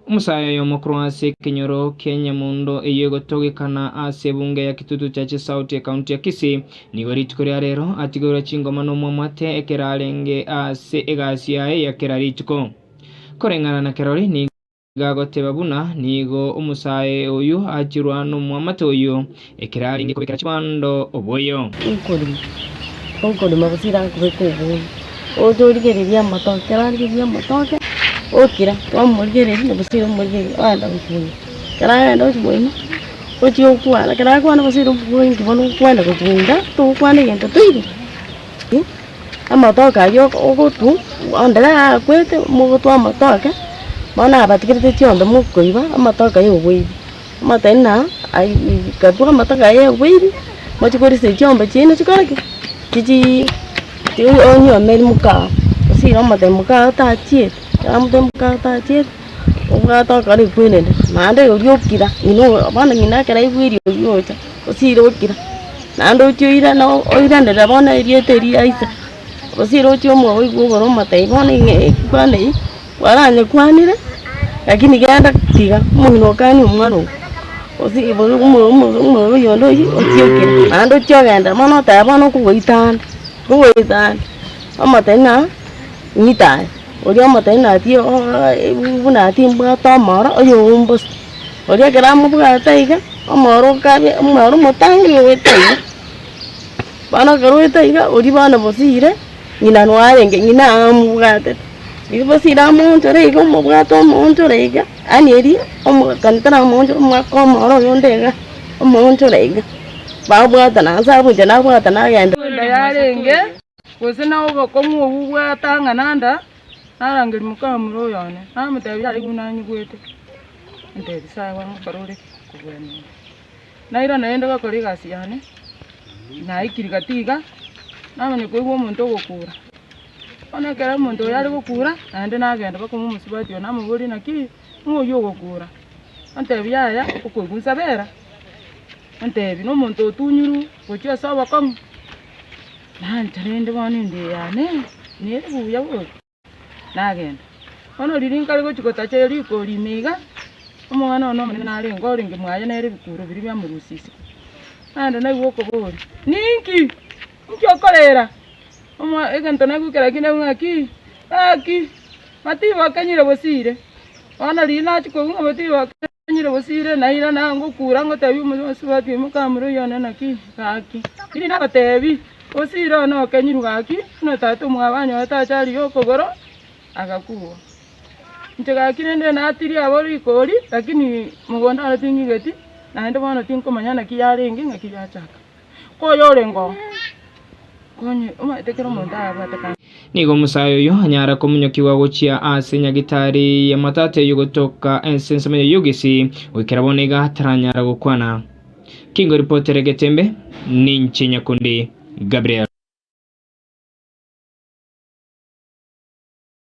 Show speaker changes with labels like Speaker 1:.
Speaker 1: Omosae oyomo korwa ase ekenyoro kia Nyamondo eyio egotogekana ase ebunge ya Kitutu Chache South ekaunti ya Kisii, nigo rituko ria rero atigoirwe chingoma nomwamate ekero arenge ase egasi yaye ya kera rituko. Koreng'ana na Kerori nigo agoteba buna nigo omosae oyio achirwa nomwamate oyio ekero arenge kobekera chibando oboyo.
Speaker 2: Nkorima, nkorima gose irakobeka oboyo, oche origererie amatoke, ekero arigereria amatoke, okira, twamorigereria gose ere omorigereria ogenda gochia ekero agenda gochia boina, ochia gokwana, ekero akwana gose ere inki bono okwana gochia inka, togokwana egento toigwe. Amatoke ayio ogotwa, onde akwete mogotwa amatoke, bono abatigerete chiombe mokoiba, amatoke aye oboibi. Omotebia ng'a gatwa amatoke aya oboibi, mochie korisia chiombe chiaino chikore ki? Chichii onyuomeri mokao, gose ira omotebia mokao tachieti, ekero amotebia mokao tachieti, obwate okore ekwenene, naende oria okira ng'ina bono ng'ina ekero aigwa eriogi ocha, gose ira okira, naende ochie oirane oiranere bono erieta eria ria ise, gose ira ochie omoa oigwe igoro omotebia bono ing'e ekwana eywo. Kwaranyekwanire, lakini genda tiga omong'ina okanie omwana oo, gose oyonde oyio otiekire, naende ochie ogende bono otebe bono okogoita ande, nkogoita ande, omotebie ng'a ng'ite aye, oria omotebie ng'a ti buna timbwate omoro oyo ombosa, oria ekero amobwate iga, omoro okabe omoro omotangi ogoeta iga, bono ekero oeta iga, oria bono bosire. Ng'ina noarenge, ng'ina amobwatete. Riria bosire amoonchore iga, omobwate omoonchore iga, yaani eria omogakani taramoonchora omwaka omoro oyonde iga, omoonchore iga, babwatana ase abwo inche nabwatana agende.
Speaker 3: Enda yarenge, gose na obokong'u obwo bwatang'ana nda, narangeria mokamura oyo one, namotebia riria buna anyigwete, antebia sawa ngokora ore kobua. Naira naende gokora egasi yane, naikire gati iga, namanya koigwa omonto ogokura. Bono ekero omonto oyo are gokura, naende nagenda mpaka omosubati oyo namoboria naki, ng'o oywo ogokura? Ontebia yaya, okoigwa nsabera, ontebia na omonto otunyirwe gochia ase obokong'u, nanche rende bono ende eye yane, nere buya bori. Nagenda. Bono riria nkare gochia gotacha rikori ime iga, omwana one omonene narenge orenge mwaye nere ebikuro biria biamorusia isiko. Naende naigwa okoboria, ninki? Inki okorera? Omo egento naigwa kera ki naigwa ng'aki, gaki, matibo akenyire bosire. Bono riria nachia koigwa ng'a matibo Nyire bosire nairana ngokura ngotebia omosubati oyo mokamura oyio one naki gaki. Riria nabatebi, Bosire one okenyirwe gaki, buna tata omwabo anyorete achari y'okogoro, agakua. Inche gaki rende natirie abwo rikori, lakini mogondo one ting'igeti, naende bono tinkomanya naki yarenge ng'aki yachaka. Koyorenge oo, konye omanyete kera omonto ayabwate kando.
Speaker 1: Nigo omosae oyio anyare komunyokigwa gochia ase nyagitari y'amatate eyio gotoka ense ensemo ya Yugisi, goikera bono iga taranyara gokwana. Kingoripotere Getembe, ninche Nyakundi Gabriel.